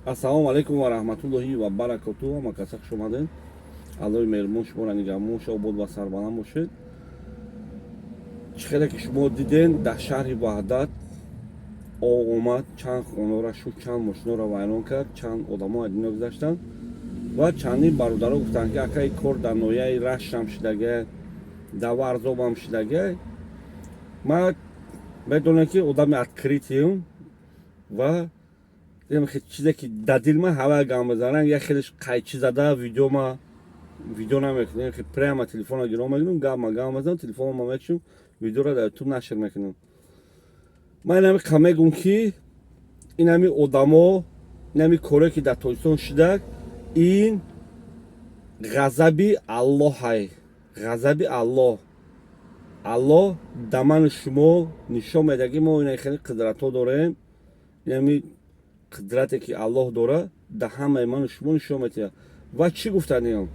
Ассалому алайкум ва раҳматуллоҳи ва баракоту. Ҳама каса хуш омадед. Аллоҳи меҳрубон шуморо нигаҳбон боша, обод ва сарбаланд бошед. Чӣ хеле ки шумо диден, дар шаҳри Ваҳдат об омад, чанд хонаро шуд, чанд мошиноро вайрон кард, чанд одамо аз дунё гузаштанд ва чандин бародаро гуфтанд, ки акай, кор дар ноҳияи Раштам шидагай, дар Варзобам шидагай. Ман медонем, ки одами открытый м ва чизе ки дар дил ман ҳава гам мезанам, як хелеш қайчи зада видеома видео намекунем, прямо телефонро гиро мегирам, гапма гап мезанам, телефонма мекушам, видеоро дар Ютуб нашр мекунам. Ман инами қа мегӯм, ки инами одамо, инами коре ки дар Тоҷикистон шидак, ин ғазаби Аллоҳай, ғазаби Аллоҳ. Аллоҳ да ману шумо нишон медиҳад, ки мо ина хеле қудратҳо дорем. Инами қудрате ки Аллоҳ дорад, да ҳамаи ману шумо нишон медиҳад. Ва чӣ гуфтаниям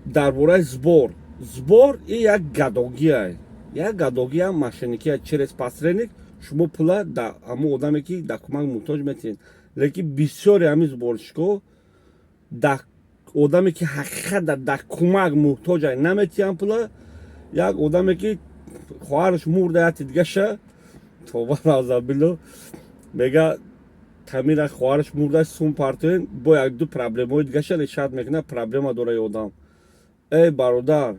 дар бораи сбор? Сбор и як гадогия, як гадогия, мошенникия. Через посредник шумо пула да ҳамон одаме, ки дар кӯмак муҳтоҷ, метиҳед, лекин бисёре ҳамин сборщик о да одаме, ки ҳақиқат дар кӯмак муҳтоҷа, наметиҳанд пула. Як одаме, ки хоҳараш мурда, яти дигаша, тоба назабило, мега тамира хоҳараш мурда, сум партоен, бо як ду проблемаҳои дигаша решать мекунад. Проблема дора одам. Эй бародар,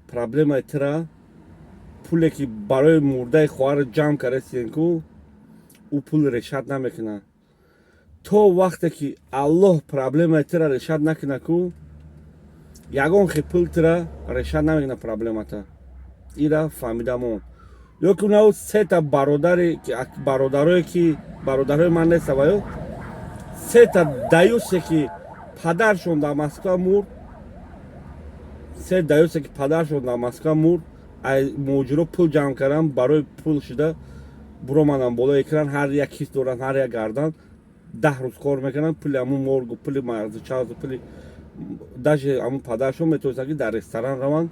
проблемаи тира пуле, ки барои мурдаи хоҳар ҷамъ кардастиен ку, ӯ пул решать намекунад. То вақте ки Аллоҳ проблемаи тира решать накунад ку, ягон хел пул тира решать намекунад проблемата. Ира фаҳмидамон. Ё ки унав сета бародаре, бародарое ки бародарои ман неста, ва ё сета даюсе, ки падаршон дар Москва мурд, се даюсе, ки падаршон дар Москва мурд, ай муҳоҷиро пул ҷамъ кардан, барои пул шуда буромаданд болои экран. Ҳар як кис доранд, ҳар як гардан 10 рӯз кор мекунанд, пули ҳамун моргу, пули мағзичазу, пули даже ҳамун падаршон метавонистанд, ки дар ресторан раванд,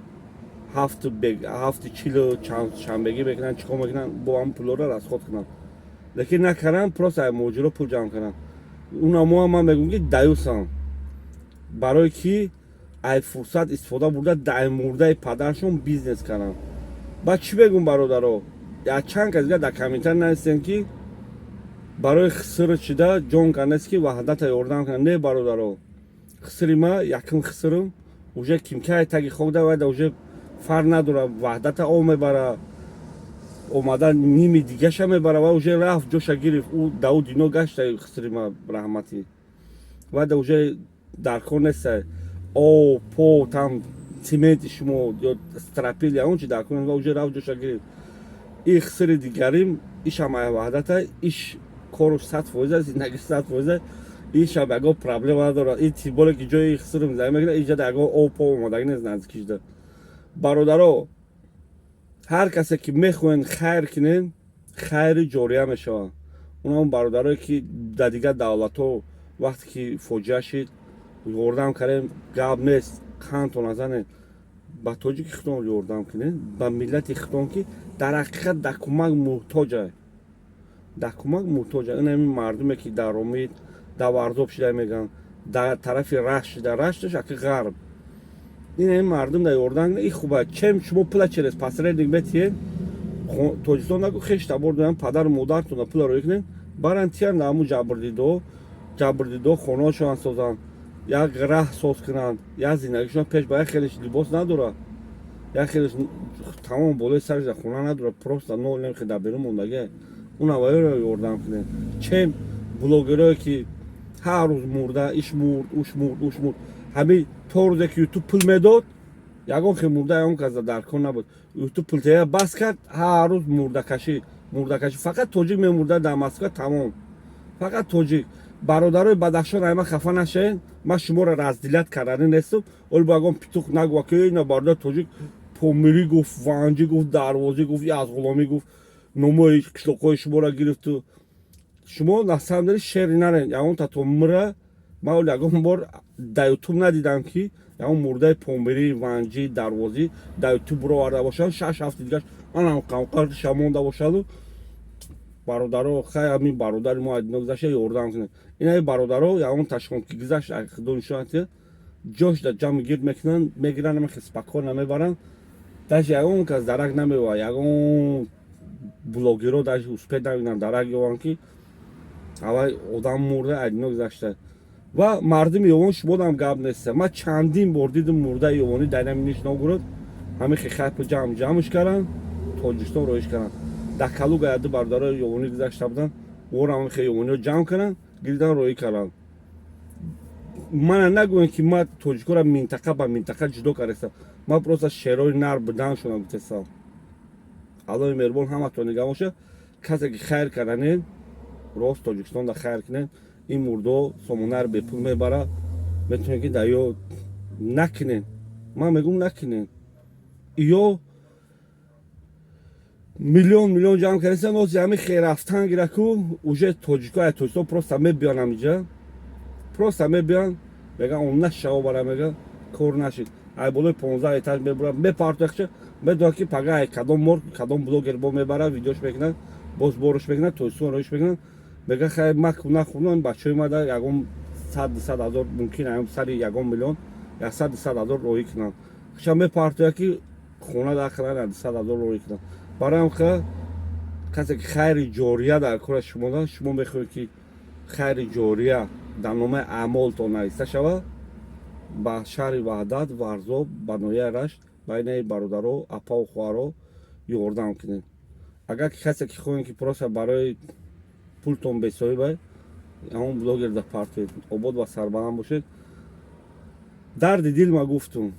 ҳафти чилу шанбегӣ мекунанд, чӣ кор мекунанд, бо ҳамун пулҳоро расход кунанд, лекин накарданд, просто ай муҳоҷиро пул ҷамъ карданд. Унамо ман мегӯям, ки даюсам, барое ки ай фурсат истифода бурда, дар мурдаи падаршон бизнес карданд. Баъд чӣ бегӯм, бародаро? Як чанд кас дига дар комментар нависем, ки барои хиср шида ҷон кардааст, ки Ваҳдата ёрдам кунад. Не, бародаро, хисри ма, якум хисрм уже кимкаи таги хок да, вайда уже фарқ надора. Ваҳдата об мебара, омада ними дигаша мебара ва уже рафт, ҷоша гирифт, ӯ дау дино гашта. Хисри ма раҳматӣ, вайда уже дар кор неста. Об по там цементи шумо ё стропил, он чи дар кор, уже рафт, ҷоша гирифт. И хисри дигарим ишам ай Ваҳдата, иш кору 100%, зиндаги 100%, ишам ягон проблема надорад. И тиболе ки ҷои хисрм зиндагӣ мекунад, иҷада ягон об по омадаги нест наздикишда. Бародаро, ҳар касе ки мехоҳен хайр кунен, хайри ҷория мешавад. Унам бародарое, ки дар дигар давлатҳо вақте ки фоҷиа шид, ёрдам кардем, гап нест, қандто назанед, ба тоҷики худон ёрдам кунед, ба миллати худон, ки дар ҳақиқат дар кӯмак муҳтоҷа, дар кӯмак муҳтоҷа. Ин ҳамин мардуме, ки дар Ромид, дар Варзоб шида мегӯянд, дар тарафи Рашт шида, Рашташ аки ғарб, ин ҳамин мардум дар ёрдам и хуба, чем шумо пула через посредник метиҳед. Тоҷикистон нагу, хеш табор дорам, падару модаратона пула роӣ кунед, баран тиян, дар ҳамун ҷабрдидо хонаҳошон созанд, як раҳ соз кунанд, як зиндагишон пеш ба. Як хелеш либос надорад, як хелеш тамом болои сараш дар хона надорад, просто нол нехе дар берун мондагӣ. Уна ваёро ёрдам кунед, чем блогерое, ки ҳар рӯз мурда, иш мурд, уш мурд, уш мурд. Ҳамин то рӯзе ки Ютуб пул медод, ягон хел мурда ягон кас дар кор набуд. Ютуб пул тея бас кард, ҳар рӯз мурдакашӣ, мурдакашӣ. Фақат тоҷик мемурда дар Москва, тамом, фақат тоҷик. Бародарои Бадахшон, айма хафа нашавед, ман шуморо разделять карданӣ нестам. Оли бо ягон питух нагӯ, ки ина бародар тоҷик Помирӣ гуфт, Ванҷӣ гуфт, Дарвозӣ гуфт, Язғуломӣ гуфт, номои қишлоқҳои шуморо гирифту. Шумо на самом деле шери нарен. Ягон тато мура ман оли ягон бор дар Ютуб надидам, ки ягон мурдаи помирӣ, ванҷӣ, дарвозӣ дар Ютуб буроварда бошанд, шаш ҳафти дигаш анам қамқарша монда бошаду. Бародаро, хай, ҳамин бародари мо адино гузашта, ёрдам кунед. Инаи бародаро ягон ташкон ки гузашт, худо нишонат, ҷош да ҷамъ гирд мекунанд, мегиранд, ҳамахе спокойно мебаранд. Даже ягон кас дарак намева, ягон блогеро даже успеть намекунанд дарак ёванд, ки авай одам мурда, адино гузашта. Ва мардуми Ёвон, шумодам гап неста. Ман чандин бор дидим, мурдаи ёвонӣ дар ҳамин Нижний Новгород ҳамихе хайпу ҷамъ ҷамъш карданд, Тоҷикистон роиш карданд. Дар Калуга яду бародарои ёвонӣ гузашта буданд, ора ҳамихе ёвониҳо ҷамъ карданд, гирдан, роӣ карданд. Мана нагӯем, ки ман тоҷикоро минтақа ба минтақа ҷудо кардастам. Ман просто шерои нар буданшонам гуфтастам. Аллоҳи меҳрубон ҳаматон нигаҳ боша. Касе ки хайр карданед, рост Тоҷикистонда хайр кунед. Ин мурдо сомонаро бепул мебара, метавонед ки дар ё накунед. Ман мегӯм, накунед. Ё миллион миллион ҷамъ кардастан, ози ҳами херафтан гираку, уже тоҷико ай Тоҷикистон просто мебиён ҳамиҷа, просто мебиён, меган, он нашава бара, меган, кор нашид, ай болои 15 этаж мебурад, мепартояхча. Медонад, ки пага ай кадом морг, кадом блогер бо мебара, видеош мекунад, боз борш мекунад, Тоҷикистон роиш мекунад. Мега, хай, ма нахӯрдам, бачаҳои ма да ягон 100, 200 ҳазор, мумкин сари ягон миллион, 100, 200 ҳазор роҳӣ кунанд. Ша мепартояд, ки хона дахран, 200 ҳазор роҳӣ кунанд. Барои ха касе ки хайри ҷория дар кора шумо, шумо мехоҳед, ки хайри ҷория дар номаи аъмолтон нависта шавад, ба шаҳри Ваҳдат, Варзоб, ба ноҳияи Рашт, байнаи бародаро, апаву хоҳаро ёрдам кунед. Агар ки касе ки хоҳем, ки просто барои пултон бесоҳиба, ҳамон блогер да партоед. Обод ва сарбаланд бошед. Дарди дил ма гуфтум.